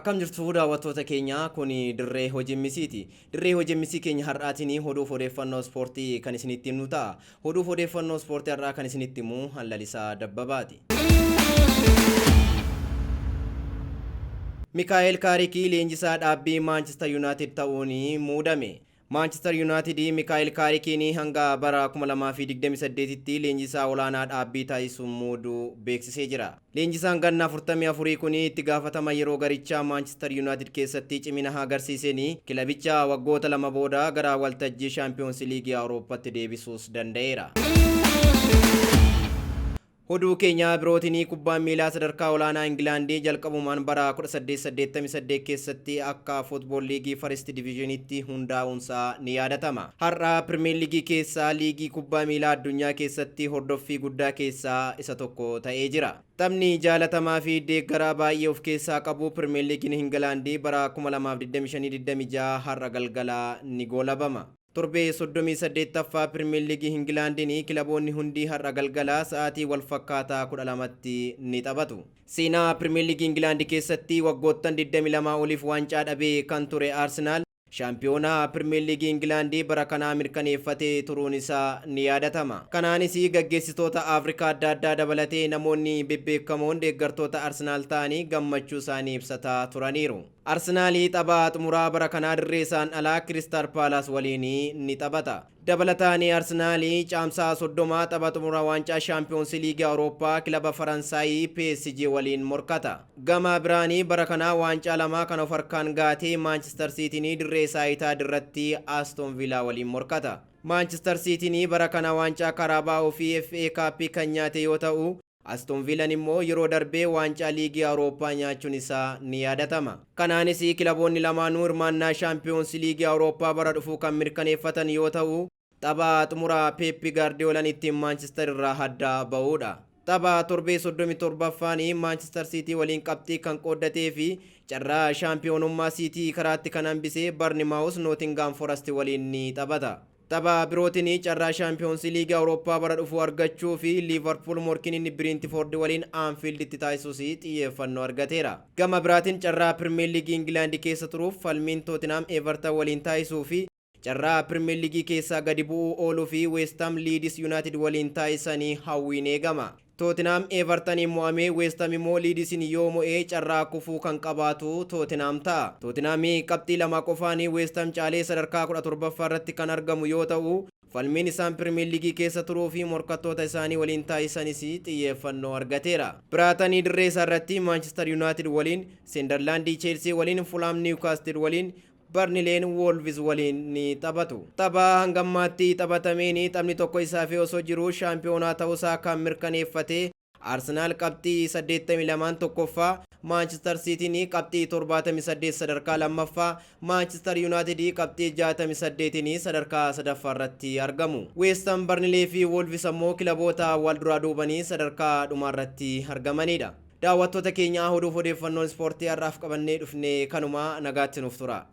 Akkam jirtu daawwattoota keenya, kun dirree hojii misiiti. Dirree hojii misii keenya har'aatiin oduuf odeeffannoo ispoortii kan isinitti himnu ta'a. Oduuf odeeffannoo ispoortii har'aa kan isinitti himu Lalisaa Dabbabaati. Mikaa'el Kaarikii leenjisaa dhaabbii Maanchister Yuunaayitid ta'uun muudame. Maanchister Yuunaayitid Mikaa'el Kaarikiin hanga bara 2028tti leenjisaa olaanaa dhaabbii taasisuun muuduu beeksisee jira. Leenjisaan ganna 44 kun itti gaafatama yeroo garichaa Maanchister Yuunaayitid keessatti cimina agarsiiseen kilabicha waggoota 2 booda gara waltajjii Shaampiyoonsi Liigii Awurooppaatti deebisuus danda'eera. Oduu keenya birootiin kubbaan miilaa sadarkaa olaanaa Ingilaandii jalqabumaan bara 1888 keessatti akka Football Liigii First Divisionitti hundaa'uunsaa ni yaadatama. Har'a Pirimeer Liigii keessaa liigii kubbaa miilaa addunyaa keessatti hordoffii guddaa keessaa isa tokko ta'ee jira. Taphni jaalatamaa fi deeggaraa baay'ee of keessaa qabu Pirimeer Liigiin Ingilaandii bara 2025-26 har'a galgala ni goolabama. Torbee 38ffaa Pirimeer Liigii Ingilaandiin kilaboonni hundi har'a galgala sa'aatii wal fakkaataa 12tti ni taphatu. Seenaa Pirimeer Liigii Ingilaandi keessatti waggoottan 22 oliif waancaa dhabee kan ture Arsenaal shaampiyoonaa Pirimeer Liigii Ingilaandii bara kanaa mirkaneeffatee turuun isaa ni yaadatama. Kanaanis gaggeessitoota Afrikaa adda addaa dabalatee namoonni bebbeekamoon deeggartoota Arsenaal ta'anii gammachuu isaanii ibsataa turaniiru. Arsenaalii tapha xumuraa bara kanaa dirree isaan alaa Kiristaal Paalaas waliin ni taphata. Dabalataan Arsenaalii caamsaa 30 tapha xumuraa waancaa Shaampiyoonsi Liigii Awurooppaa kilaba Faransaayii PSG waliin morkata. Gama biraanii bara kanaa waancaa 2 kan of harkaan gaatee Maanchister Siitiin dirree isaa Itaad irratti Aston Villaa waliin morkata. Maanchister Siitiin bara kana waancaa Karaabaa'oo fi FA Kaappii kan nyaate yoo ta'u, Aston Villan immoo yeroo darbee waancaa liigii Awurooppaa nyaachuun isaa ni yaadatama. Kanaanis kilaboonni lamaanuu hirmaannaa Shaampiyoonsi Liigii Awurooppaa bara dhufuu kan mirkaneeffatan yoo ta'u, tapha xumuraa Peep Gaardiyoolaan ittiin Maanchister irraa adda ba'uudha. Tapha torbee 37ffaan Maanchister Siitii waliin qabxii kan qooddatee fi carraa shaampiyoonummaa Siitii karaatti kan hambise Barnimaawus Nootingaam Forest waliin ni taphata. Tapha birootiin carraa Shaampiyoonsi Liigii Awurooppaa bara dhufuu argachuu fi Liivarpuul morkiin inni Biriintifoord waliin Aanfiilditti taasisuus xiyyeeffannoo argateera. Gama biraatiin carraa Pirimeer Liigii Ingilaandi keessa turuuf falmiin Tootinhaam Everton waliin taasisuu fi carraa Pirimeer Liigii keessaa gadi bu'uu ooluu fi Weestam Liidis Yuunaayitid waliin taasisanii hawwiin eegama. Tootinhaam Evertoniin mo'amee Weestam immoo Liidisiin yoo mo'ee carraa kufuu kan qabaatu Tootinhaam ta'a. Tootinhaam qabxii 2 qofaan Weestam caalee sadarkaa 17ffaa irratti kan argamu yoo ta'u, falmiin isaan Pirimeer Liigii keessa turuu fi morkattoota isaanii waliin taasisanis xiyyeeffannoo argateera. Biraatanii dirree isaa irratti Maanchister Yuunaayitid waliin, Senderlaandii Cheelsii waliin, Fulaam Niwukaastil waliin, Barnileen Wolves waliin ni taphatu. Tapha hangammaatti taphatameen taphni tokko isaafee osoo jiruu shaampiyoonaa ta'uusaa kan mirkaneeffate Arsenaal qabxii 82 tokkoffaa, Maanchister Siitiin qabxii 78 sadarkaa lammaffaa, Maanchister Yuunaayitid qabxii 68 sadarkaa sadaffaa irratti argamu. Weestam, Barnilee fi Wolves ammoo kilaboota wal duraa duubanii sadarkaa dhumaarratti argamanidha. Daawwattoota keenya oduuf odeeffannoon ispoortii har'aaf qabannee dhufne kanuma, nagaatti nuuf tura.